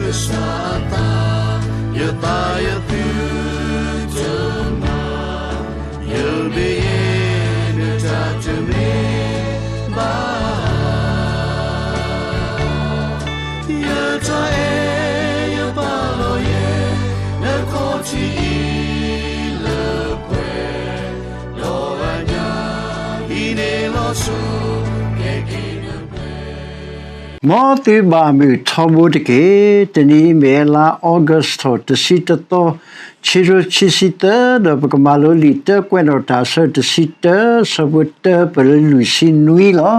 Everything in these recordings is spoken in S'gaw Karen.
ကစၢ်အသး, ယသးယသုတမၤ, ယမ့ၢ်ယဲ နတၢ်တမ့ၢ်ဘၣ်. ယတၢ်အဲၣ်ယပာ်လီၤယဲ နခီၣ်ထံးအံၤလၢပှဲၤ, ဒီးအညၣ်အံၤန့ၣ်လီၤဆီ ကဲက့ၤနပှဲၤ မ်သုဘၣ်မုာ်ထီဘိတက့ၢ်. တနံၤအံၤမ့ၢ်လါအီကူးထီၣ်တဆံတသီ, ခံကထိခံဆံသၢ, ဒီးပကမၤလိလံာ်တၢကွဲးနီၣ်တၢ်အဆၢတဆံတၢ, ဆၢဖိတၢပတုၤလၢလွံၢ်ဆံနွံလီၤ.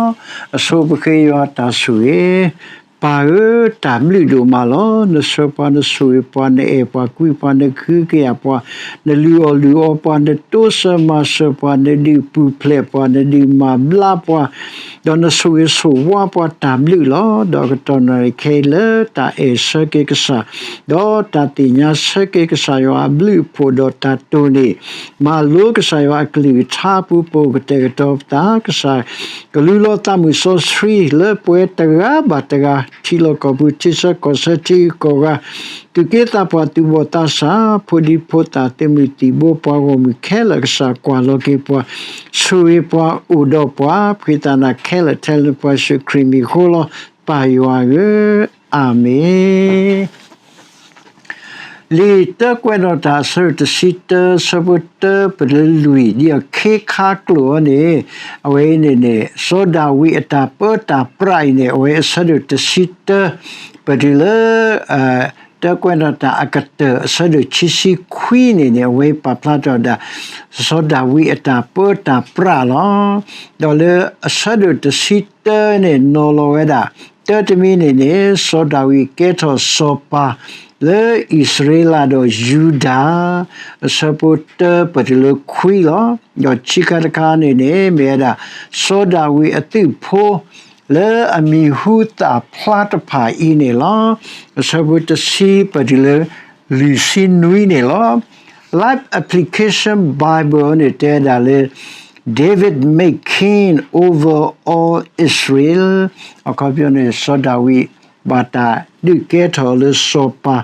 အဆိပဃ့ယွၤတၢ်ဆိၣ်ဂ့ၤ ပၢ်ဧၢ, တၢ်ဘျုးဒိၣ်မးလီၤ. နဆှၢပှၤ, နဆိၣ်ဂ့ၤပှၤ, နအဲၣ်ပှၤ, ကွံပှၤ, နကဟုကယာ်ပှၤ, နလုၢ်အီၣ်လုၢ်အီပှၤ, နတိစၢၤမၤစၢၤပှၤ, နဒုးပူၤဖျဲးပှၤ, နဒုးမၤဘျါပှၤ, ဒီးနဆိၣ်ဂ့ၤဆိၣ်ဝါပှၤ, တၢ်ဘျုးလီၤ. ဒီးကတီၢ်နံၤခဲအံၤလၢတၢ်အဲၣ်ဆၢက့ၤကစၢ်, ဒီးတၢ်သ့ၣ်ညါဆၢက့ၤကစၢ်ယွၤအဘျုးအဖှိၣ်, ဒီးတၢ်တိၢ်န့ၣ် မၤလိကစၢ်ယွၤအကလုၢ်ကထါအပူၤ ပအိၣ်ကတဲာ်ကတီၤပသး, ကစၢ်ကလူလီၤသးမုၢ်စီဆှံ လၢပဝဲတဂၤဘၣ်တဂၤ, ထံလီၢ်ကီၢ်ပူၤ, ထံဆၢကီၢ်ဆၢ, ထံဂုၤကီၢ်ဂၤ, သူၣ်က့သးပှၢ်, သူၣ်ဘီၣ်သးစၢ်, ဖိဒံဖိသၣ်, သုးမုၢ်သံၣ်ဘိ, ပှၤဂီၢ်မုၢ်ခဲလၢာ်, ကစၢ်ကွၢ်လီၤက့ၤပှၤ, ဆိၣ်ဂ့ၤပှၤ, အိၣ်ဒီးပှၤ, ဖှံသးနၤခဲလၢာ်, ထဲလၢပှၤယ့ၣ်ၡူးခရံာ်မံၤအဃိလီၤ. ပၢ်ယွၤဧၢ, အၤမ့ၣ်. လံာ်တၢကွဲးနီၣ်တၢ်အဆၢတဆံတၢ, ဆၢဖိတၢပတုၤလၢလွံၢ်, ဒ်အခ့ခါကျိာ်အီၤန့ၣ်, အဝဲအံၤန့ၣ်န့ၣ် စီၤဒၤဝံးအတၢ်ပၢတၢ်ပြးအံၤန့ၣ် အဝဲအဆၢဒိၣ်တဆံတၢ ပတုၤလၢ တၢကွဲးနီၣ်တၢ်အကတၢၢ် အဆၢဒိၣ်ခံဆံခွံန့ၣ်န့ၣ် အဝဲပာ်ဖျါထီၣ်ဒၣ် စီၤဒၤဝံးအတၢ်ပၢတၢ်ပြးလီၤ. ဒီးလၢအဆၢဒိၣ်တဆံတၢန့ၣ် နီၤလီၤဝဲဒၣ် တၢတမံၤန့ၣ်န့ၣ် စီၤဒၤဝံးကဲထီၣ်စီၤပၤ လၢအံၣ်စရ့လးဒီးယူဒၤ အဆၢဖိတၢပတုၤလၢခွံလီၤ. ဒီးခံခါတခါန့ၣ်န့ၣ် မ့ၢ်ဝဲဒၣ် စီၤဒၤဝံးအသုးဖိ လၢအမံၤဟူသၣ်ဖျါတဖၣ်အံၤန့ၣ်လီၤ. အဆၢဖိတဆံပတုၤလၢ လွံၢ်ဆံနွံန့ၣ်လီၤ. Life Application Bible န့ၣ် တဲဒၣ်လၢ David made king over all Israel အခီပညီန့ၣ် စီၤဒၤဝံး ဘၣ်တၢ်ဒုးကဲထီၣ်လၢစီၤပၤ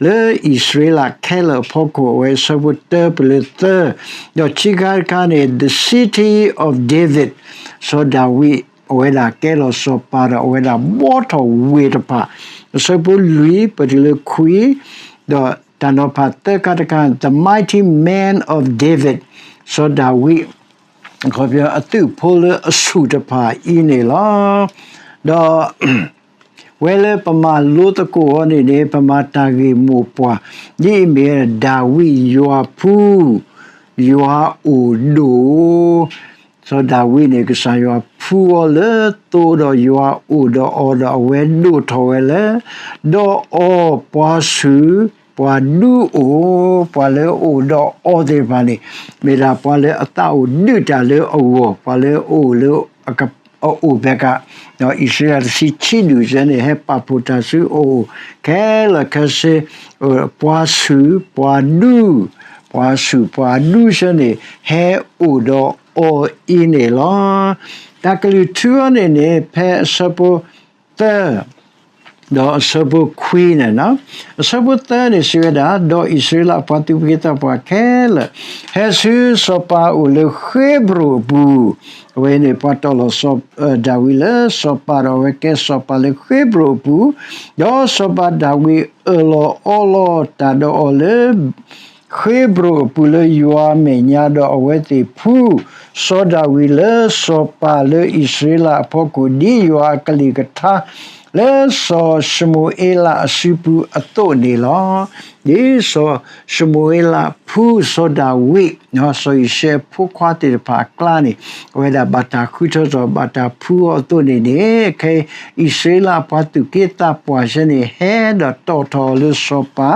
လၢအံၣ်စရ့လးခဲလၢာ်အဖီခိၣ် အဝဲဆၢဖိတၢပတုၤလၢသၢ, ဒီးခံခါတခါန့ၣ် The City of David စီၤဒၤဝံး အဝဲဒၣ်ကဲထီၣ်စီၤပၤဒီး အဝဲဒၣ်ဘှီထီၣ်ဝ့ၢ်တဖၣ် အဆၢဖိလွံၢ်ပတုၤလၢခွံ, ဒီးတၢ်နီၤဖးသၢခါတခါ The Mighty Men of David စီၤဒၤဝံး အခီပညီအသုးဖိလၢအဆူၣ်တဖၣ်အံၤန့ၣ်လီၤ. ဒီး ဝဲလၢပမၤလိသကိးအီၤန့ၣ်န့ၣ် ပမၤတၢ်ဂ့ၢ်မိၢ်ပှၢ် ဒ်အမ့ၢ်ဒၣ်ဝံးယွၤဖှူ ယွၤအိၣ်ဒိၣ် စီၤဒၤဝံးန့ၣ် ကစၢ်ယွၤဖှူအီၤလၢသိဒီးယွၤအိၣ်ဒီးအီၤဒီးအဝဲဒိၣ်ထီၣ်ဝဲလၢ ဒီးအီၤပှၤဆူၣ် ပှၤဒူအိၣ် ပှၤလၢအအိၣ်ဒီးအီၤသ့ၣ်တဖၣ်န့ၣ် မ့ၢ်ဒၣ်ပှၤလၢအသးအိၣ်ဒုးတၢ်လၢအဂီၢ် ပှၤလၢအအိၣ်လၢ အအိၣ်ဖဲက ဒီးအံၣ်စရ့လးတဆံခံဒူၣ်စ့ၢ်န့ၣ် ဟဲပာ်ဖှိၣ်တၢ်ဆူအအိၣ် ခဲလၢာ်ခဲဆ့ ပှၤဆူၣ်ပှၤဒူ ပှၤဆူၣ်ပှၤဒူစ့ၢ်န့ၣ် ဟဲအိၣ်ဒီးအီၤအံၤန့ၣ်လီၤ. တၢ်ကလုၢ်ထူအီၤန့ၣ်န့ၣ် ဖဲအဆၢဖိသၢ ဒီးအဆၢဖိခွံန့ၣ်လီၤ. အဆၢဖိသၢန့ၣ်စံးဝဲဒၣ်, ဒီးအံၣ်စရ့လးအပှၤသူၣ်က့သးပှၢ်ခဲလၢာ် ဟဲဆူစီၤပၤအအိၣ်လၢဃ့ဘြိၣ်အပူၤ, အဝဲန့ၣ်ပှၤတီၢ်လီၤစီၤ ဒၤဝံးလၢစီၤပၤဒီးအဝဲကဲစီၤပၤလၢဃ့ဘြိၣ်အပူၤ, ဒီးစီၤပၤဒၤဝံးအၢၣ်လီၤအီလီၤတၢ်ဒီးအီၤလၢ ဃ့ဘြိၣ်အပူၤလၢယွၤအမဲာ်ညါ ဒီးအဝဲသ့ၣ်ဖှူ စီၤဒၤဝံးလၢစီၤပၤလၢအံၣ်စရ့လးအဖီခိၣ် ဒ်ယွၤအကလုၢ်ကထါ လၢစီၤၡမူၤအ့လးအစုပူၤအသိးန့ၣ်လီၤ. ဒ်စီၤၡမူၤအ့လးဖှူစီၤဒၤဝံး စီၤယံၤၡဲအဖိခွါသ့ၣ်တဖၣ်အကျါန့ၣ် အဝဲဒၣ်ဘၣ်တၢ်ဃုထၢထီၣ် ဘၣ်တၢ်ဖှူအီၤအသိးန့ၣ်န့ၣ် ခဲအံၤအံၣ်စရ့လးအပှၤသူၣ်က့သးပှၢ်စ့ၢ်န့ၣ် ဟဲဒီးတီၢ်ထီၣ်အီၤလၢစီၤပၤ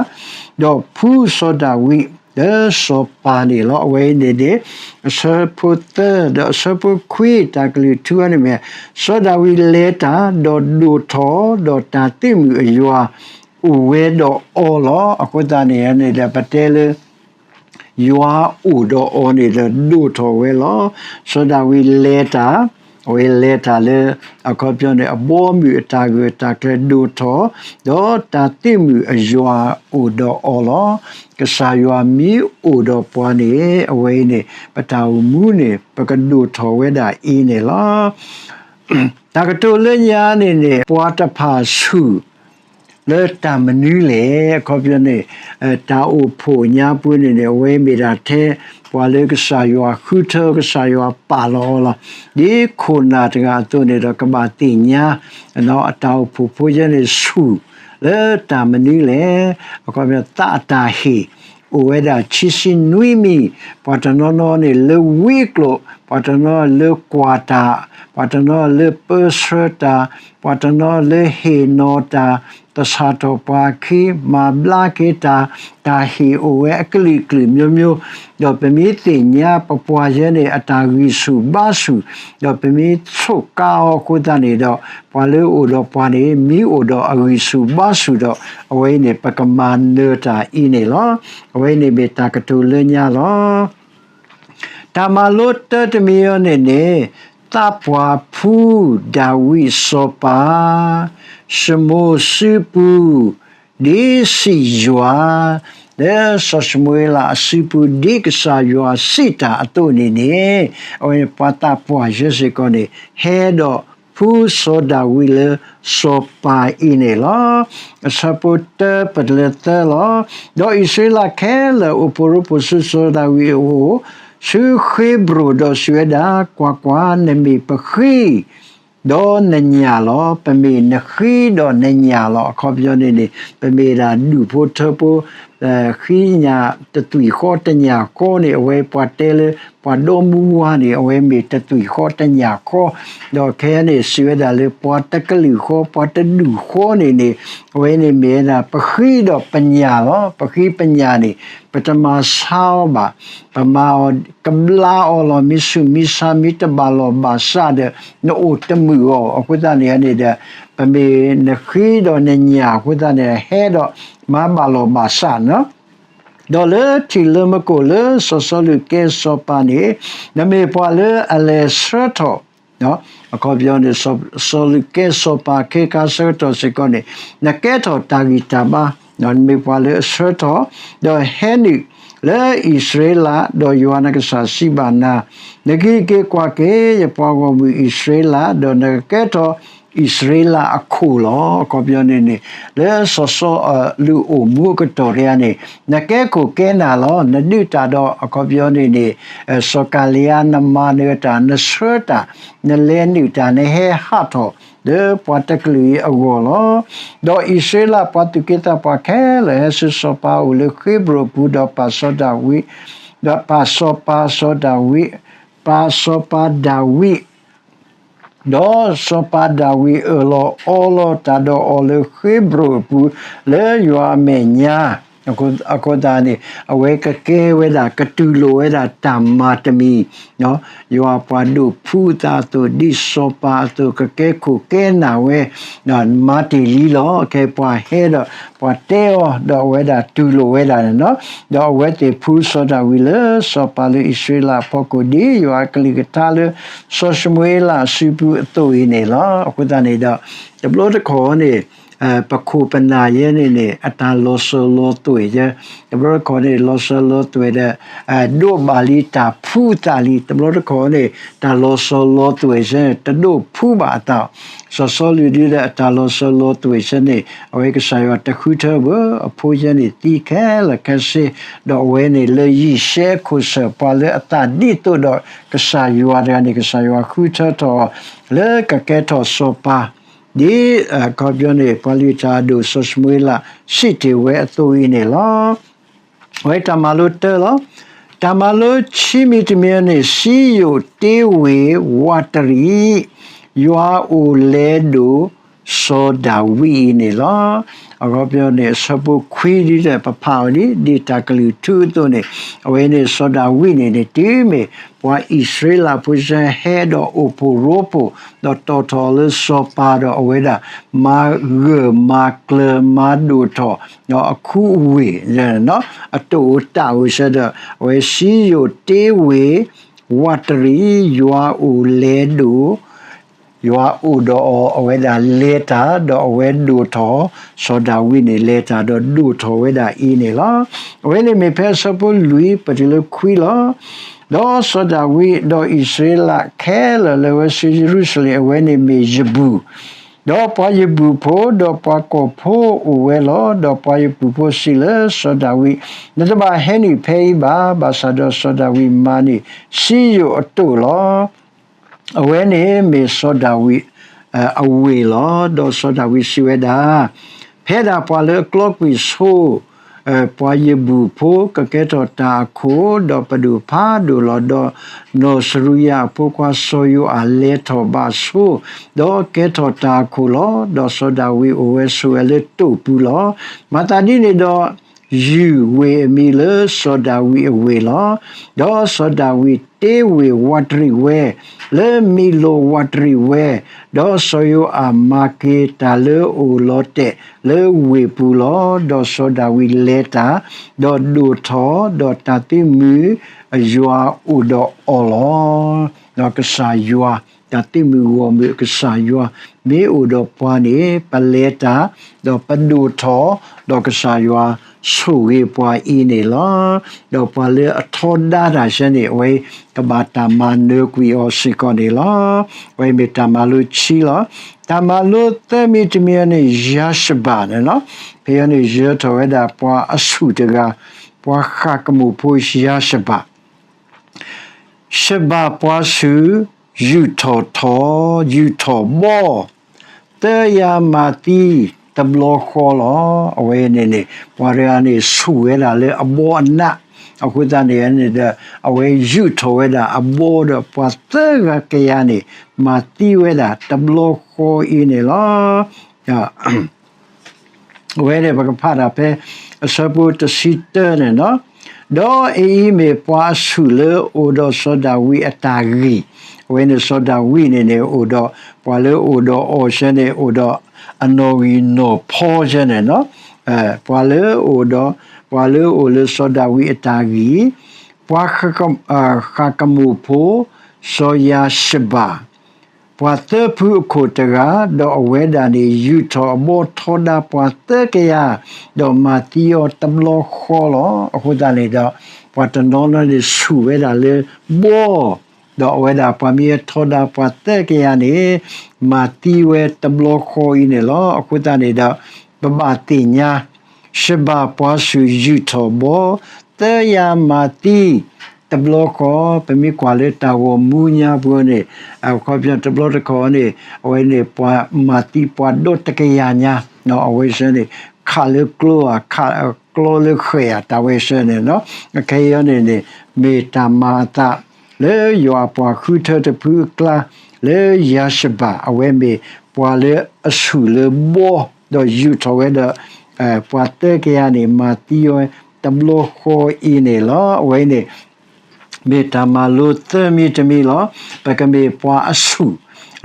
ဒီးဖှူစီၤဒၤဝံးလၢစီၤပၤန့ၣ်လီၤ. အဝဲအံၤန့ၣ်န့ၣ် အဆၢဖိသၢ ဒီးအဆၢဖိခွံ တၢ်ကလုၢ်ထူအီၤန့ၣ်မ့ၢ် စီၤဒၤဝံးလဲၤတၢ် ဒီးဒိၣ်ထီၣ် ဒီးတၢ်သုးမုၢ်အယွၤ အိၣ်ဝဲဒီးအီၤလီၤ. အဃိသတးန့ၣ်န့ၣ်ဒီး ပတဲလၢ ယွၤအိၣ်ဒီးအီၤန့ၣ်ဒီးဒိၣ်ထီၣ်ဝဲလီၤ. စီၤဒၤဝံးလဲၤတၢ် အဝဲလဲၤတၢ်လၢ အခီပညီန့ၣ် အဘီအမုၢ်အတၢ်ဂၢၢ်တၢ်ကျၢၤဒိၣ်ထီၣ်, ဒီးတၢ်သ့ၣ်မုၣ်အယွၤအိၣ်ဒီးအီၤလီၤ. ကစၢ်ယွၤမ့ၢ်အိၣ်ဒီးပှၤန့ၣ် အဝဲအံၤန့ၣ် ပတၢ်အိၣ်မူန့ၣ် ပကဒိၣ်ထီၣ်ဝဲဒၣ်အံၤန့ၣ်လီၤ. တၢ်ကတိၤလၢညါန့ၣ်န့ၣ် ပှၤတဖၣ်ဆူၣ် လၢတၢ်မနုၤလဲၣ် အခီပညီန့ၣ် တၢ်အိၣ်ဖှိၣ်ညါပူၤန့ၣ်န့ၣ် အဝဲမ့ၢ်ဒၣ်ထဲ ပှၤလၢကစၢ်ယွၤဃုထၢ ကစၢ်ယွၤပာ်လီၤအီၤလီၤ. ဒ်ခိၣ်နၢ်တဂၤအသိးန့ၣ်ဒီး ကဘၣ်သ့ၣ်ညါ အတၢ်အိၣ်ဖှိၣ်ဖိယဲန့ၣ်ဆူၣ် လၢတၢ်မနုၤလဲၣ် အခီပညီ သးအတၢ်ဟ့ၣ် အိၣ်ဝဲဒၣ်ဆံဆံနွံမံၤ, ပှၤတနီၤနီၤန့ၣ်လၢဝံကျိာ်, ပှၤတနီၤလၢကွၢ်တၢ်, ပှၤတနီၤလၢပၢဆှၢတၢ်, ပှၤတနီၤလၢဟ့ၣ်နီၤတၢ်, သဆၣ်ထီၣ်ပှၤခံ, မၤဘျါက့ၤတၢ်, တၢ်ဟ့ၣ်အိၣ်ဝဲအကလုာ်ကလုာ်မျိုးမျိုး, ဒီးပမ့ၢ်သ့ၣ်ညါပပှၤယဲန့ၣ် အတၢ်ဂံၢ်ဆူၣ်ဘါဆူၣ်, ဒီးပမ့ၢ်ဆိးကါအီၤအဃိသတးန့ၣ်ဒီး ပှၤလၢအိၣ်ဒီးပှၤန့ၣ် မ့ၢ်အိၣ်ဒီးအဂံၢ်ဆူၣ်ဘါဆူၣ်ဒီး အဝဲအံၤန့ၣ် ပကမၤနၢၤတၢ်အံၤန့ၣ်လီၤ. အဝဲအံၤန့ၣ်မ့ၢ်တၢ်ကတိၤလၢညါလီၤ. တၢ်မၤလိတၢတမံၤအံၤန့ၣ်န့ၣ် သးပှၢ်ဖုဒၤဝံးစီၤပၤ ၡမူဧိၤစုပူၤ ဒ်စံးယွၤ လၢစီၤၡမူၤအ့လးအစုပူၤ ဒ်ကစၢ်ယွၤစံးတၢ်အသိးန့ၣ်န့ၣ် အဝဲပှၤသးပှၢ်ယဲစ့ၢ်ကီးန့ၣ် ဟဲဒီးဖုစီၤဒၤဝံးလၢစီၤပၤအံၤန့ၣ်လီၤ. အဆၢဖိတၢပလၢသၢလီၤ. ဒီးအံၣ်စရ့လးခဲလၢာ်အိၣ်ဖှိၣ်ရိဖှိၣ်ဆူစီၤဒၤဝံးအအိၣ် ဆူဃ့ဘြိၣ်ဒီးစံးဝဲဒၣ်, ကွၢ်ကွၢ်, နမ့ၢ်ပဃံ ဒီးနညၣ်လီၤ. ပမ့ၢ်နဃံဒီးနညၣ်လီၤ. အခီပညီန့ၣ်န့ၣ် ပမ့ၢ်ဒၣ်ဒူၣ်ဖိထၢဖိ ဃံညၣ်တသွံၣ်ဃီတညၣ်ဃီန့ၣ် အဝဲပှၤတဲလၢ ပှၤဒီမါဝၤန့ၣ် အဝဲမ့ၢ်တသွံၣ်ဃီတညၣ်ဃီ, ဒီးခဲအံၤန့ၣ် စံးဝဲဒၣ်လၢပှၤတကလုာ်ဃီ ပှၤတဒူၣ်ဃီန့ၣ်န့ၣ် အဝဲန့ၣ်မ့ၢ်ဝဲဒၣ် ပဃံဒီးပညၣ်လီၤ. ပဃံပညၣ်န့ၣ် ပတမၤဆါအီၤဘၣ်. ပမၤအီၤကဘျါအီၤလီၤ. မ့ၢ်ဆူးမ့ၢ်ဆါ မ့ၢ်တဘၣ်လီၢ်ဘၣ်စးဒီး နအိၣ်တမုာ်အီၤ. အဃိသတးန့ၣ်န့ၣ်ဒီး ပမ့ၢ်နဃံဒီးနညၣ်အဃိသတးန့ၣ် ဟဲဒီးမၤဘၣ်လီၢ်ဘၣ်စးန့ၣ် ဒီးလၢထံၣ်လၢမကိၣ်လၢစီၤစီလူးကဲစီၤပၤန့ၣ် နမ့ၢ်ပှၤလၢအလဲၤဆှၢထီၣ်, အခီပညီန့ၣ် စီၤလူးကဲစီၤပၤခဲခါဆၢကတီၢ်စ့ၢ်ကီးန့ၣ် နကဲထီၣ်တၢ်ဂံၢ်တၢ်ဘါ, နမ့ၢ်ပှၤလၢအဆှၢထီၣ်, ဒီးဟဲနုာ်လၢအံၣ်စရ့လး, ဒီးယွၤနကစၢ်စံးဘၣ်နၤ, နကဟံးက့ၤကွၢ်က့ၤ ယပှၤဂီၢ်မုၢ်အံၣ်စရ့လး, ဒီးနကကဲထီၣ် အံၣ်စရ့လးအခိၣ်လီၤ. အခီပညီန့ၣ်န့ၣ် လၢစီၤစီလူးအိၣ်မူအကတီၢ်တဂၤန့ၣ် နကဲခိၣ်ကဲနၢ်လီၤ. နဒုးတၢ်ဒီး အခီပညီန့ၣ်န့ၣ် စီၤကၤလံယါ နမၤနၢၤတၢ် နဆှၢတၢ် နလဲၤနုာ်တၢ် နဟဲဟးထီၣ်လၢပှၤတကလုာ်အံၤအဂီၢ်လီၤ. ဒီးအံၣ်စရ့လးပှၤသူၣ်က့သးပှၢ်ခဲလၢာ် ဟဲဆူစီၤပၤအအိၣ်လၢဃ့ဘြိၣ်အပူၤ ဒီးပာ်စီၤဒၤဝံး, ဒီးပာ်စီၤပၤစီၤဒၤဝံး, ပာ်စီၤပၤဒၤဝံး ဒီးစီၤပၤဒၤဝံးအၢၣ်လီၤအီလီၤတၢ်ဒီးအီၤလၢဃ့ဘြိၣ်အပူၤ လၢယွၤအမဲာ်ညါ, အဃိသတးန့ၣ် အဝဲကကဲဝဲဒၣ် ကတူၢ်လိာ်ဝဲဒၣ်တၢ်မၤတမံၤ, ယွၤပှၤဒိးဖှူသးအသိး ဒ်စီၤပၤအသိး ကကဲခိၣ်ကဲနၢ်ဝဲ မၤတ့ၢ်လံလီၤ. ခဲအံၤပှၤဟဲဒီး ပှၤတဲအီၤ ဒီးအဝဲဒၣ်တူၢ်လိာ်ဝဲဒၣ်န့ၣ်လီၤ. ဒီးအဝဲသ့ၣ်ဖှူစီၤဒၤဝံးလၢစီၤပၤလၢအံၣ်စရ့လးအဖီခိၣ် ဒ်ယွၤအကလုၢ်ကထါလၢ စီၤၡမူၤအ့လးအစုပူၤအသိးအံၤန့ၣ်လီၤ. အဃိသတးန့ၣ်ဒီး တဘျီတခီၣ်န့ၣ် ပခိၣ်ပနၢ်ယဲန့ၣ်န့ၣ် အတၢ်လီၤစၢၤလီၤသွဲၣ်ယဲ, တဘျီတခီၣ်န့ၣ် လီၤစၢၤလီၤသွဲၣ်ဒီး ဒိးဘၣ်လံတၢ်ဖှူသးလံ, တဘျီတခီၣ်န့ၣ် တၢ်လီၤစၢၤလီၤသွဲၣ်ယဲန့ၣ် တဒိးဖှူဘၣ်အသး, စီၤစီလူးဒ်ဒီးအတၢ်လီၤစၢၤလီၤသွဲၣ်ယဲန့ၣ် အဝဲကစၢ်ယွၤတဃုထၢဘၣ်, အဖိယဲန့ၣ်သံခဲလၢာ်ခဲဆ့, ဒီးအဝဲန့ၣ်လၢယံၡဲခိၣ်ဆၢၣ် ပှၤလၢအသးဒ်သိးဒီးကစၢ်ယွၤတဂၤန့ၣ် ကစၢ်ယွၤဃုထၢထီၣ်အီၤ လၢကကဲထီၣ်စီၤပၤ ဒ်အခီပညီန့ၣ် ပှၤလုၢ်တၢ်အဒိၣ်စီၤၡမူၤအ့လး စံးတ့ၢ်ဝဲအသိးအံၤန့ၣ်လီၤ. အဝဲတၢ်မၤလိတၢလီၤ. တၢ်မၤလိဆံမံၤတမံၤန့ၣ် စံယိၣ်တ့ဝ့ၤဝးတရံး ယွၤအိၣ်လဲၤဒိၣ်စီၤဒၤဝံးအံၤန့ၣ်လီၤ. အခီပညီန့ၣ် အဆၢဖိခွံဒ်ဒီး ပဖးအီၤဒ် ဒ်တၢ်ကလုၢ်ထူအသိးန့ၣ် အဝဲန့ၣ်စီၤဒၤဝံးန့ၣ်န့ၣ် တုၤမ့ၢ်ပှၤအံၣ်စရ့လးဖိဆၢဟဲဒီးအိၣ်ဖှိၣ်ရိဖှိၣ် ဒီးတီၣ်ထီၣ်လၢစီၤပၤဒီးအဝဲဒၣ် မၤဂၢၢ်မၤကျၢၤမၤဒိၣ်ထီၣ် အခူအဝ့ၢ် အတၢ်အိၣ်တၢ်အိၣ်ဆၢဒီး အဝဲစံယိၣ်တ့ဝ့ၤ ဝးတရံး ယွၤအိၣ်လဲၤဒိၣ် ယွၤအိၣ်ဒီးအီၤ အဝဲဒၣ်လဲၤတၢ် ဒီးအဝဲဒိၣ်ထီၣ်, စီၤဒၤဝံးန့ၣ် လဲၤတၢ်ဒီးဒိၣ်ထီၣ်ဝဲဒၣ်အံၤန့ၣ်လီၤ. အဝဲန့ၣ်မ့ၢ်ဖဲအဆၢဖိလွံၢ် ပတုၤလၢခွံလီၤ. ဒီးစီၤဒၤဝံး ဒီးအံၣ်စရ့လးခဲလၢာ်လၢဝဲဆူယရူၤၡလ့ၣ် အဝဲန့ၣ်မ့ၢ်ယဘူၣ်, ဒီးပှၤယဘူၣ်ဖိ ဒီးပှၤကီၢ်ဖိအိၣ်ဝဲလီၤ. ဒီးပှၤယဘူၣ်ဖိစံးလၢစီၤဒၤဝံး, နတဘၣ်ဟဲနုာ်ဖဲအံၤဘၣ်. ဘၣ်ဆၣ်ဒီးစီၤဒၤဝံးမၤန့ၢ်စံယိၣ်အတိၣ်လီၤ. အဝဲန့ၣ်မ့ၢ်စီၤဒၤဝံးအဝ့ၢ်လီၤ. ဒီးစီၤဒၤဝံးစံးဝဲဒၣ်, ဖဲဒၣ်ပှၤလၢအကျီကွံာ်ဆိ ပှၤယဘူၣ်ဖိကကဲထီၣ်တၢ်အခိၣ်, ဒီးပဒိၣ်ဖးဒိၣ်လီၤ. ဒီးနီၢ်စရူယၤအဖိခွါစီၤယိၤအၤလဲၤထီၣ်ဘၣ်ဆိ, ဒီးကဲထီၣ်တၢ်အခိၣ်လီၤ. ဒီးစီၤဒၤဝံးအိၣ်ဝဲဆိးဝဲလၢတိၢ်ပူၤလီၤ. မၤသးဒ်န့ၣ်ဒီး ယုၢ်ဝ့ၢ်အမံၤလၢစီၤဒၤဝံးအဝ့ၢ်လီၤ. ဒီးစီၤဒၤဝံးတ့ဝ့ၢ်ဝးတရံးဝဲ လၢမံၤလိာ်ဝးတရံးဝဲ, ဒီးစီၤယိၤအၤမၤက့ၤတၢ်လၢအိၣ်လီၤတဲာ်လၢဝ့ၢ်ပူၤလီၤ. ဒီးစီၤဒၤဝံးလဲၤတၢ်, ဒီးဒိၣ်ထီၣ်, ဒီးတၢ်သံမုၢ်ယွၤအိၣ်ဒီးအီၤလီၤ. ဒီးကစၢ်ယွၤ, တၢ်သံမုၢ်ဂီၢ်မုၢ်အကစၢ်ယွၤ မ့ၢ်အိၣ်ဒီးပှၤန့ၣ် ပလဲၤတၢ်, ဒီးပဒိၣ်ထီၣ်, ဒီးကစၢ်ယွၤဆိၣ်ဂ့ၤပှၤအံၤန့ၣ်လီၤ. ဒီးပှၤလၢအထီဒါတၢ်ဆၢန့ၣ် အဝဲကဘၣ်တၢ်မၤနၢၤကွံာ်အီၤစ့ၢ်ကီးန့ၣ်လီၤ. အဝဲမ့ၢ်တၢ်မၤလိခံလီၤ. တၢ်မၤလိသၢမံၤတမံၤအံၤန့ၣ် ယၤၡဘၣ်န့ၣ်လီၤ. ဖဲအံၤန့ၣ် ယၢၤထီၣ်ဝဲဒၣ်ပှၤအဆူၣ်တဂၤ, ပှၤဃးကမူၣ်ဖိယၤၡဘၣ် ၡဘၣ်ပှၤဆူၣ် ယူာ်ထီၣ်ထီ, ယူာ်ထီၣ်ဘီ, သၢယၤမၤသံတဘျီဃီလီၤ. အဝဲန့ၣ်န့ၣ် ပှၤတဂၤန့ၣ် ဆူၣ်ဝဲဒၣ်လၢအဘီအနး, အဃိသတးန့ၣ်န့ၣ်ဒီး အဝဲယူာ်ထီၣ်ဝဲဒၣ်အဘီဒီး ပှၤသၢဂၤကယၤန့ၣ် မၤသံဝဲဒၣ်တဘျီဃီအံၤန့ၣ်လီၤ. အဝဲန့ၣ် ပကဖးတၢ်ဖဲအဆၢဖိတဆံတၢန့ၣ်လီၤ. ဒီးအအံၤမ့ၢ်ပှၤအဆူၣ်လၢအိၣ်ဒီးစီၤဒၤဝံးအတၢ်ဂံၢ်, အဝဲန့ၣ်စီၤဒၤဝံးန့ၣ်န့ၣ် အိၣ်ဒီးပှၤလၢအိၣ်ဒီးအီၤဆၢန့ၣ် အိၣ်ဒီးအနီၣ်ဂံၢ်နီၣ်ဖီဆၢန့ၣ်လီၤ. ပှၤလၢအိၣ်ဒီး, ပှၤလၢအိၣ်လၢစီၤဒၤဝံးအတၢ်ဂံၢ်, ပှၤဃးကမူၣ်ဖိ စီၤယၤၡဘၣ် ပှၤသၢဖုအခိၣ်တဂၤ, ဒီးအဝဲဒၣ်န့ၣ် ယူာ်ထီၣ်အဘီထီဒါပှၤသၢကယၤ, ဒီးမၤသံအီၤတဘျီဃီလီၤ. အဃိသတးန့ၣ်ဒီး ပှၤတနီၤနီၤန့ၣ် ဆူၣ်ဝဲဒၣ်လၢဘီ, ဒီးအဝဲဒၣ်ပှၤမ့ၢ်ထီဒါပှၤသၢကယၤန့ၣ် မၤသံဝဲတဘျီဃီအံၤန့ၣ်လီၤ. အဃိသတးန့ၣ်ဒီး ပဘၣ်သ့ၣ်ညါ ၡဘၣ်ပှၤဆူၣ်ယူာ်ထီၣ်ဘီ, သၢယၤမၤသံတဘျီဃီ, ပမ့ၢ်ကွၢ်လၢတၢ်ဂီၤမူညါပူၤန့ၣ်, အခီပညီတဘျီတခီၣ်န့ၣ် အဝဲန့ၣ် ပှၤမၤသံပှၤဒီတကယၤညါ, အဝဲဆၢန့ၣ် ခးလၢကျီဧါ, ခးကျီလၢဃဲၣ်ဧါ, တၢ်ဝဲဆၢန့ၣ်လီၤ. ခဲအံၤန့ၣ်န့ၣ် မ့ၢ်တၢ်မၤအသး လၢယွၤအပှၤဃုထၢတဖုအကျါ, လၢယၤၡဘၣ် အဝဲမ့ၢ်ပှၤလၢအဆူၣ်လၢဘီ, ဒီးယူာ်ထီၣ်ဝဲဒီး ပှၤသၢကယၤန့ၣ် မၤသံဝဲတဘျီဃီအံၤန့ၣ်လီၤ. အဝဲန့ၣ် မ့ၢ်တၢ်မၤလိသၢမံၤတမံၤလီၤ. ပကမ့ၢ်ပှၤအဆူၣ်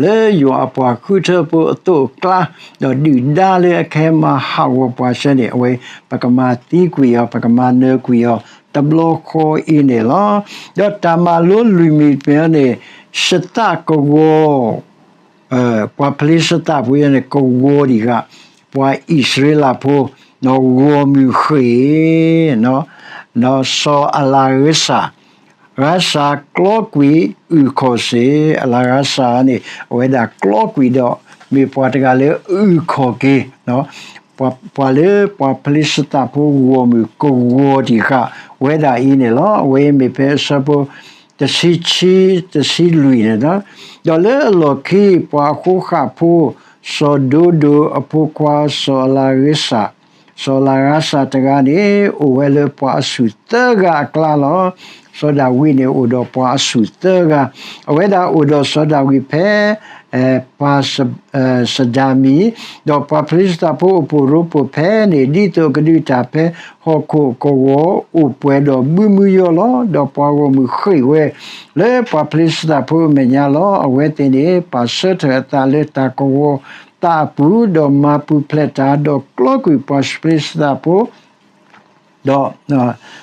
လၢယွၤအပှၤဃုထၢဖိအသိးအကျါ, ဒီးဒုၣ်ဒါလၢအကဟဲမၤဟးဂီၤပှၤဆၢန့ၣ် အဝဲ ပကမၤသံကွံာ်အီၤ, ပကမၤနၢၤကွံာ်အီၤ တဘျီဃီအံၤန့ၣ်လီၤ. ဒီးတၢ်မၤလိလွံၢ်မံၤတမံၤန့ၣ် သးကဝီၤ ပှၤဖလ့ၡသးဖိန့ၣ် ကဝီၤဒံးဃာ် ပှၤအံၣ်စရ့လးဖိ ဂီၢ်မုၢ်ဃ့ၢ် စီၤအလၤဂစၢ်, ဂစၢ်ကျီကွံာ်အုၣ်ခီၣ်စ့, အလၤဂစၢ်န့ၣ် အဝဲဒၣ်ကျီကွံာ်ဒီး မ့ၢ်ပှၤတဂၤလၢအုၣ်ခီၣ်က့ၤ ပှၤလၢပှၤဖလ့ၡသးဖိဂီၢ်မုၢ်ကဝီၤဒံးဃာ်ဝဲဒၣ်အံၤန့ၣ်လီၤ. အဝဲမ့ၢ်ဖဲအဆၢဖိ တဆံခံ တဆံလွံၢ်န့ၣ်လီၤ. ဒီးလၢအလီၢ်ခံ ပှၤအဃိဃာ်ဖိ စီၤဒိဒိၣ်အဖိခွါ စီၤအလၤဂစၢ်, စီၤအလၤဂစၢ်တဂၤန့ၣ် အိၣ်ဝဲလၢပှၤအဆူၣ်သၢဂၤအကျါလီၤ. စီၤဒၤဝံးန့ၣ် အိၣ်ဒီးပှၤအဆူၣ်သၢဂၤ, အဝဲဒၣ်အိၣ်ဒီးစီၤဒၤဝံးဖဲ ပၤစဒၤမံၤ, ဒီးပှၤဖလ့ၡသးဖိအိၣ်ဖှိၣ်ရိဖှိၣ်ဖဲန့ၣ် ဒ်သိးအကဒုးတၢ်ဖဲဟီၣ်ခိၣ်ကဝီၤ အိၣ်ပှဲၤဒီးဘုမုယီလီၤ. ဒီးပှၤဂီၢ်မုၢ်ဃ့ၢ်ဝဲ လၢပှၤဖလ့ၡသးဖိအမဲာ်ညါလီၤ. အဝဲသ့ၣ်န့ၣ် ပာ်ဆၢထၢၣ်အသးလၢတၢ်ကဝီၤသးအပူၤ, ဒီးမၤပူၤဖျဲးတၢ်, ဒီးကျီကွံာ်ပှၤဖလ့ၡသးဖိ ဒီး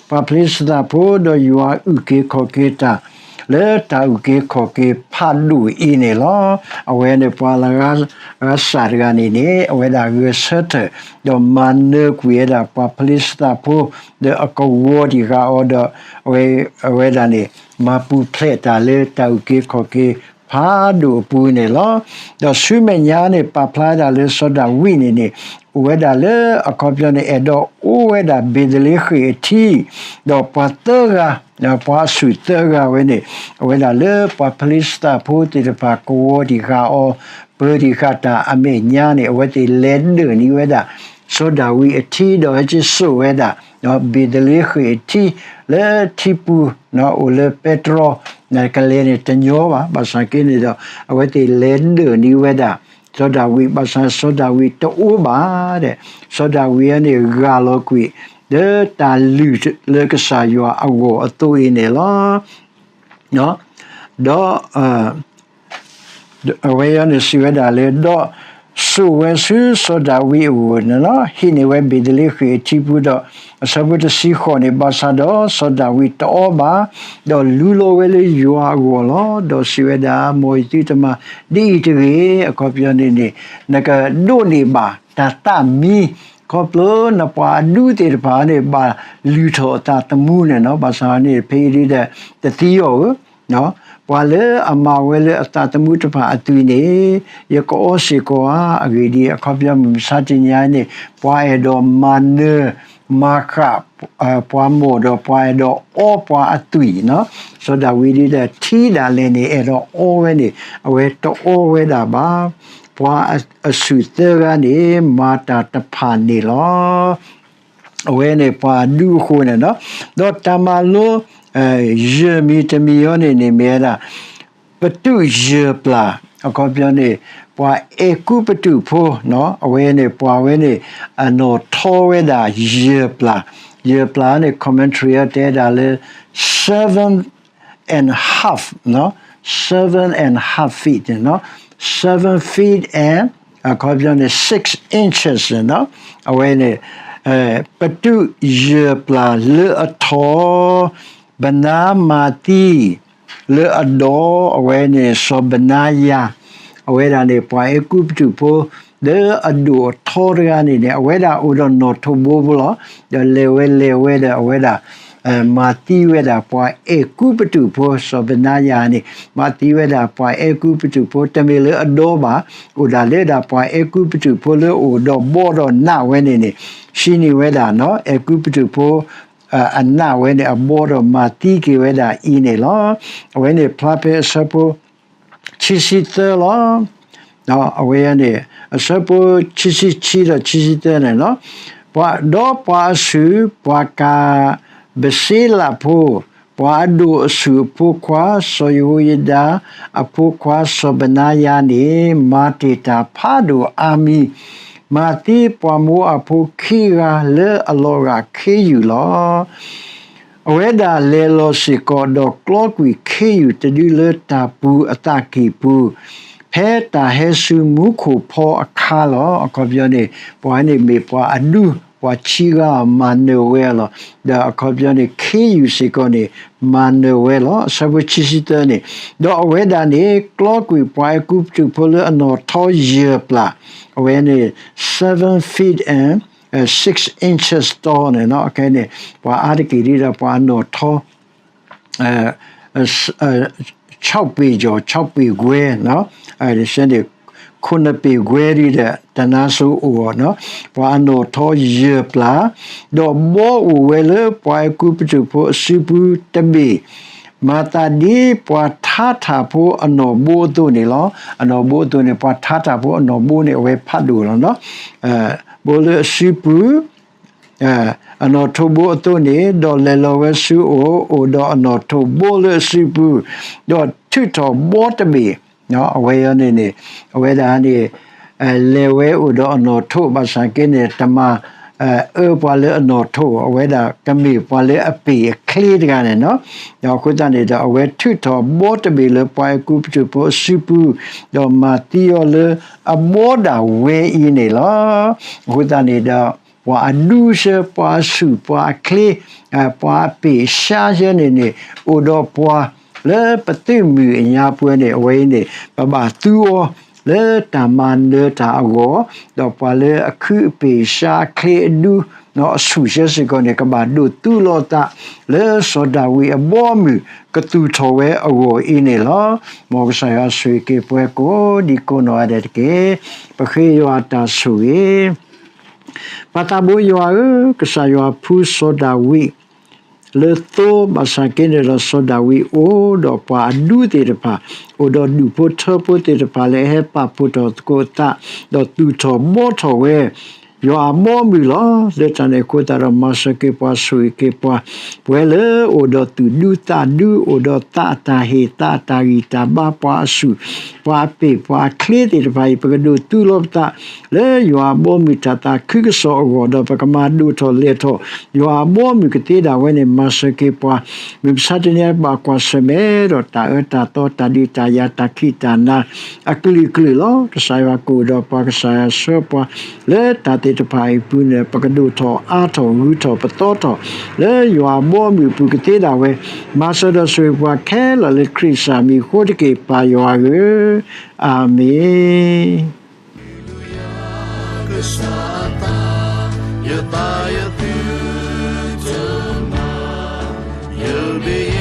ပှၤဖလ့ၡသးဖိ ဒီးယွၤအုၣ်က့ၤခီၣ်က့ၤတၢ်, လၢတၢ်အုၣ်က့ၤခီၣ်က့ၤဖးဒိၣ်အံၤန့ၣ်လီၤ. အဝဲန့ၣ်ပှၤလၢဂၤစၢ်တဂၤန့ၣ်န့ၣ် အဝဲဒၣ်ဂဲၤဆၢထၢၣ် ဒီးမၤနၢၤကွံာ်ဝဲဒၣ်ပှၤဖလံးစတံဖိ ဒီးအကဝီၤတံၢ်ဃာ်အီၤဒီး အဝဲဒၣ်န့ၣ် မၤပူၤဖျဲးတၢ်လၢတၢ်အုၣ်က့ၤခီၣ်က့ၤဖးဒိၣ်အပူၤန့ၣ်လီၤ. ဒီးဆူမဲာ်ညါန့ၣ် ပာ်ဖျါဝဲဒၣ်လၢစီၤဒၤဝံးန့ၣ်န့ၣ် အိၣ်ဝဲဒၣ်လၢအခီပညီန့ၣ် အဲၣ်ဒိးအိးဝဲဒၣ်ဘ့ၤသလ့ဃ့ၣ်အထံ ဒီးပှၤသၢဂၤ ပှၤအစုၣ်သၢဂၤဝဲန့ၣ် အဝဲဒၣ်လၢပှၤဖလံးစတံဖိသ့ၣ်တဖၣ်ကဝီၤတံၢ်ဃာ်အီၤ ပၢၤတံၢ်ဃာ်တၢ်အမဲာ်ညါန့ၣ် အဝဲသ့ၣ်လဲၤဒၢၣ်န့ၢ်ဝဲဒၣ် စီၤဒၤဝံးအထံ ဒီးဟဲက့ၤစိာ်ဝဲဒၣ် ဘ့ၤသလ့ဃ့ၣ်အထံ လၢထံပူၤ အိၣ်လၢပဲတြီ ကလဲၤန့ၣ်တညီဘၣ်. ဘၣ်ဆၣ်က့န့ၣ်ဒီး အဝဲသ့ၣ်လဲၤဒၢၣ်န့ၢ်ဝဲဒၣ် စီၤဒၤဝံး ဘၣ်ဆၣ်စီၤဒၤဝံးတအိးဘၣ်ဒီး စီၤဒၤဝံးအန့ၣ်ဂၢ်လီၤကွံာ် လၢတၢ်လုၢ်လၢကစၢ်ယွၤအဂီၢ်အသိးအံၤန့ၣ်လီၤ. ဒီး အဝဲအံၤန့ၣ်စံးဝဲဒၣ်လၢ ဒီးစိာ်ဝဲဆူစီၤဒၤဝံးအအိၣ်န့ၣ်လီၤ. ဟံးန့ၢ်ဝဲဘ့ၤသလ့ဃ့ၣ်အထံပူၤဒီး အဆၢဖိတဆံဃိးန့ၣ် ဘၣ်ဆၣ်ဒီးစီၤဒၤဝံးတအိးဘၣ်, ဒီးလူလီၤဝဲလၢယွၤအဂီၢ်လီၤ. ဒီးစံးဝဲဒၣ် မ်ယသုတမၤဒ်အံၤတဂ့ၤ. အခီပညီန့ၣ်န့ၣ် နကဒိးန့ၢ်ဘၣ်တၢ်သးမံ ခီဖျိနပှၤအဒူသ့ၣ်တဖၣ်န့ၣ် ဘၣ်လုၢ်ထီၣ်အသးသမူန့ၣ်လီၤ. ဘၣ်ဆၣ်န့ၣ် ဖဲအံၤဒ်ဒီး တသံအီၤဧၢ ပှၤလၢအမၤဝဲလၢအသးသမူတဖၣ်အသွံၣ်န့ၣ် ယကအီစ့ၢ်ကီးဧါ. အဂ့ၢ်ဒ်အံၤ အခီပညီမုၢ်မဆါတနံၤအံၤန့ၣ် ပှၤအဲၣ်ဒိးမၤနၢၤ မၤဃၣ် ပှၤမိၢ်ဒီးပှၤအဲၣ်ဒိးအီပှၤအသွံၣ်, စီၤဒၤဝံးဒ်ဒီးထံဒၣ်လဲာ်န့ၣ် အဲၣ်ဒိးအီဝဲန့ၣ် အဝဲတအီဝဲဒၣ်ဘၣ်. ပှၤအစုၣ်သၢဂၤန့ၣ် မၤတၢ်တဖၣ်န့ၣ်လီၤ. အဝဲန့ၣ်ပှၤအဒူအဃိန့ၣ်လီၤ. ဒီးတၢ်မၤလိ ယဲၢ်မံၤတမံၤအံၤန့ၣ်န့ၣ်မ့ၢ်ဝဲဒၣ် ပတုာ်ယဲၢ်ပျၢ်, အခီပညီန့ၣ် ပှၤအဲၤကူပတူးဖိ အဝဲန့ၣ် ပှၤဝဲန့ၣ် အနီၣ်ထီဝဲဒၣ်ယဲၢ်ပျၢ်, ယဲၢ်ပျၢ်န့ၣ် commentary အတဲဒၣ်လၢ seven and half, seven and half feet, seven feet and အခီပညီန့ၣ် six inches အဝဲန့ၣ် ပတုာ်ယဲၢ်ပျၢ်လၢအထီ ဘနါမၤသံ လၢအဒီး အဝဲန့ၣ် စီၤဘနါယၤ, အဝဲဒၣ်န့ၣ် ပှၤအဲၤကူပတူးဖိ လၢအဒိၣ်အထီတဂၤန့ၣ်န့ၣ် အဝဲဒၣ်အိၣ်ဒီးနီၣ်ထိးဘိဖိလီၤ. ဒီးလဲၤဝဲလဲၤဝဲဒီး အဝဲဒၣ် မၤသံဝဲဒၣ်ပှၤအဲၤကူပတူးဖိ စီၤဘနါယၤန့ၣ် မၤသံဝဲဒၣ်ပှၤအဲၤကူပတူးဖိ တမ့ၢ်လၢအဒီဘၣ်, အိၣ်ဒၣ်လၢဒၣ်ပှၤအဲၤကူပတူးဖိလၢအိၣ်ဒီးဘီဒီးနးဝဲန့ၣ်န့ၣ် ဟံးန့ၢ်ဝဲဒၣ် အဲၤကူပတူးဖိ အနးဝဲန့ၣ် အဘီဒီးမၤသံက့ၤဝဲဒၣ်အံၤန့ၣ်လီၤ. အဝဲန့ၣ်ဖျါဖဲအဆၢဖိ ခံဆံသၢလီၤ. အဝဲန့ၣ် အဆၢဖိ ခံဆံခံဒီးခံဆံသၢန့ၣ်လီၤ. ဒီးပှၤအစုၣ် ပှၤကၤဘစ့လးဖိ ပှၤအဒိၣ်အဆူၣ်အဖိခွါ စီၤယဟိယဒၤအဖိခွါ စီၤဘနါယၤန့ၣ် မၤတ့ၢ်တၢ်ဖးဒိၣ်အါမံၤ, မၤသံပှၤမိၤအၤဖိခံဂၤလၢအလီၤဂာ်ခ့ယုၢ်လီၤ. အဝဲဒၣ်လဲၤလီၤစ့ၢ်ကီးဒီးကျီကွံာ်ခ့ယုၢ်တဒုလၢတၢ်ပူၤအသးကံၢ်ပူၤ, ဖဲတၢ်ဟဲဆူမူခိၣ်ဖီအခါလီၤ. အခီပညီန့ၣ် ပှၤန့ၣ်မ့ၢ်ပှၤအဒူ ပှၤခံဂၤမၤနၢၤဝဲလီၤ. ဒီးအခီပညီန့ၣ် ခ့ယုၢ်စ့ၢ်ကီးန့ၣ် မၤနၢၤဝဲလီၤ. အဆၢဖိခံဆံသၢန့ၣ်, ဒီးအဝဲဒၣ်န့ၣ် ကျီကွံာ်ပှၤအဲၤကူပတူးဖိလၢအနီၣ်ထီယဲၢ်ပျၢ်, အဝဲန့ၣ် seven feet and six inches tall န့ၣ်လီၤ. ခဲန့ၣ် ပှၤအါတက့ၢ်ဒ်ဒီးပှၤအနီၣ်ထီ ခြောက်ပေကျော်, ခြောက်ပေခွဲ, န့ၣ် ခိၣ်နပ့ၤခွဲဒ်ဒီး တနါစိၤအိၣ်အီၤ, ပှၤအနီၣ်ထီယဲၢ်ပျၢ်, ဒီးဘီအိၣ်ဝဲလၢပှၤအဲၤကူပတူးဖိအစုပူၤတဘ့ၣ်, မၤသးဒ်ပှၤထါထၣ်ဖိအနီၣ်ဘိအသိးန့ၣ်လီၤ. အနီၣ်ဘိအသိးန့ၣ် ပှၤထါထၣ်ဖိအနီၣ်ဘိန့ၣ် အဝဲဖးဒိၣ်လီၤ. ဘိလၢအစုပူၤ အနီၣ်ထိးဘိအသိးန့ၣ်, ဒီးလဲၤလီၤဝဲဆူအအိၣ်, အိၣ်ဒီးအနီၣ်ထိးဘိလၢအစုပူၤ, ဒီးထုးထီၣ်ဘီတဘ့ၣ်, အဝဲအံၤန့ၣ်န့ၣ်, အဝဲဒၣ်န့ၣ် လဲၤဝဲအိၣ်ဒီးအနီၣ်ထိး ဘၣ်ဆၣ်က့န့ၣ် တမၤအၢပှၤလၢအနီၣ်ထိး, အဝဲဒၣ်ကမ့ၢ်ပှၤလၢအပ့ၢ်အချ့တဂၤန့ၣ်လီၤ. ဒီးအဃိသတးန့ၣ်ဒီး အဝဲထုးထီၣ်ဘီတဘ့ၣ်လၢပှၤအဲၤကူပတူးဖိအစုပူၤ, ဒီးမၤသံအီၤလၢအဘီဒၣ်ဝဲအံၤန့ၣ်လီၤ. အဃိသတးန့ၣ်ဒီး ပှၤအဒူဆၢ, ပှၤအဆူၣ်, ပှၤအချ့, ပှၤအပ့ၢ်အဆါဆၢန့ၣ်န့ၣ် အိၣ်ဒီးပှၤ လၢပသ့ၣ်မုၣ်အညါပှဲၤန့ၣ် အဝဲအံၤန့ၣ် ပဘၣ်သူအီၤ လၢတၢ်မၤနၢၤတၢ်အဂီၢ်, ဒီးပှၤလၢအခုအပ့ၢ် ရှါအချ့အဒူ အဆူၣ်ဆၢစ့ၢ်ကီးန့ၣ် ကဘၣ်ဒိးသူလီၤသး လၢစီၤဒၤဝံးအဘီအမုၢ်ကသူၣ်ထီၣ်ဝဲအဂီၢ်အံၤန့ၣ်လီၤ. မ်ကစၢ်ယွၤဆိၣ်ဂ့ၤက့ၤပှၤကိးဒံကိးနီၢ်ဂၤဒဲးတက့ၢ်. ပဃ့ယွၤအတၢ်ဆိၣ်ဂ့ၤ ပၢ်သးဘိယွၤဧၢ, ကစၢ်ယွၤဖှူစီၤဒၤဝံး လၢသိ ဘၣ်ဆၣ်က့န့ၣ်ဒီးစီၤဒၤဝံးအိၣ်ဒီးပှၤအဒူသ့ၣ်တဖၣ်, အိၣ်ဒီးဒူၣ်ဖိထၢဖိသ့ၣ်တဖၣ်လၢအဟဲပာ်ဖှိၣ်ထီၣ်သကိးအသး, ဒီးသူၣ်ထီၣ်ဘှီထီၣ်ဝဲ ယွၤအဘီအမုၢ်လီၤ. လၢတၢ်န့ၣ်အဃိသတးဒီး မၤစၢၤက့ၤပှၤ ဆိၣ်ဂ့ၤက့ၤပှၤ, ပဝဲလၢအိၣ်ဒီးသူၣ်ဒူသးဒူ အိၣ်ဒီးသးအတၢ်ဟ့ၣ် သးအတၢ်ဂံၢ်တၢ်ဘါ ပှၤအဆူၣ် ပှၤအပ့ၢ်ပှၤအချ့သ့ၣ်တဖၣ်အံၤ ပကဒိးသူလီၤပသး လၢယွၤအဘီအမုၢ်တၢ်သးခုကစီၣ်အဂီၢ်ဒီး ပကမၤဒိၣ်ထီၣ်လဲၤထီၣ် ယွၤအဘီအမုၢ်ကသ့ဒၣ်ဝဲန့ၣ် မၤစၢၤက့ၤပှၤ, မုၢ်မဆါတနံၤအံၤဘၣ်ကွၢ်ဆၢၣ်မဲာ်ဒီးတၢ်အၢတၢ်သီ တၢ်ဒုးတၢ်ယၤ တၢ်ခံးတၢ်နၤ အကလုာ်ကလုာ်လီၤ. ကစၢ်ယွၤကအိၣ်ဒီးပှၤ ကစၢ်ယွၤဆှၢပှၤ လၢတၢ်သ့ၣ်တဖၣ်အံၤအပူၤန့ၣ် ပကဒိၣ်ထီၣ်အါထီၣ်ဂုၤထီၣ်ပသီထီၣ် လၢယွၤအဘီအမုၢ်အပူၤကသ့ဒၣ်ဝဲ, မၤစၢၤဒီးဆိၣ်ဂ့ၤပှၤခဲလၢာ်လၢခရံာ်ကစၢ်မံၤအဃိတက့ၢ် ပၢ်ယွၤဧၢ, အၤမ့ၣ်.